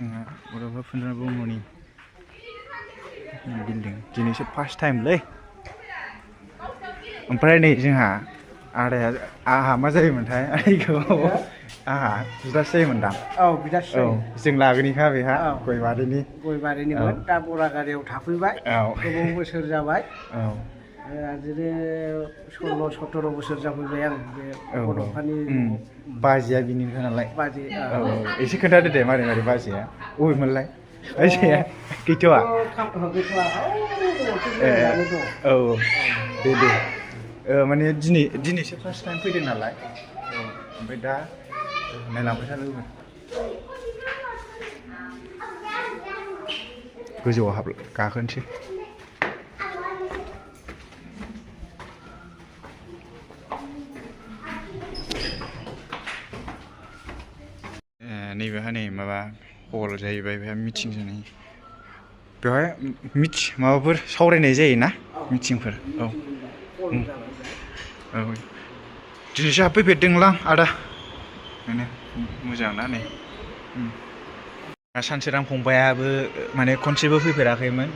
जोंहा बड'फा फुंजाला ब्रह्मनि बिल्डिं दिनैसो फार्स्ट टाइमलै ओमफ्राय नै जोंहा आदाया आहा मा जायोमोनथाय आइखौ आहा बिदासो जायोमोनदां औ बिदासो औ जों लागोनिखा बेहा गयबारिनि गयबारिनिमोन दा बरा गारियाव थाफैबाय गोबाव बोसोर जाबाय औ बिदिनो 16-17 बोसोर जाफैबाय आं बे बड'फानि बाजैया बिनिखा नालाय बाजै औ एसे खोन्थादो दे मारै मारै बाजैया अबेमोनलाय बाजैया गैथ'आ औ दे माने दिनैसो फार्स्ट टाइम फैदों नालाय ओमफ्राय दा नायलांबाय थानो लुबैदों गोजौआव गाखोनोसै नैबेहा नै माबा हल जाहैबाय बेहा मिटिं जानाय बेवहाय माबाफोर सावरायनाय जायोना मिटिंफोर औ औ दिनैसो हाबफैफेरदोंलां आदा बेनो मोजां ना नै सानसोरां फंबायाबो माने खनसेबो फैफेराखैमोन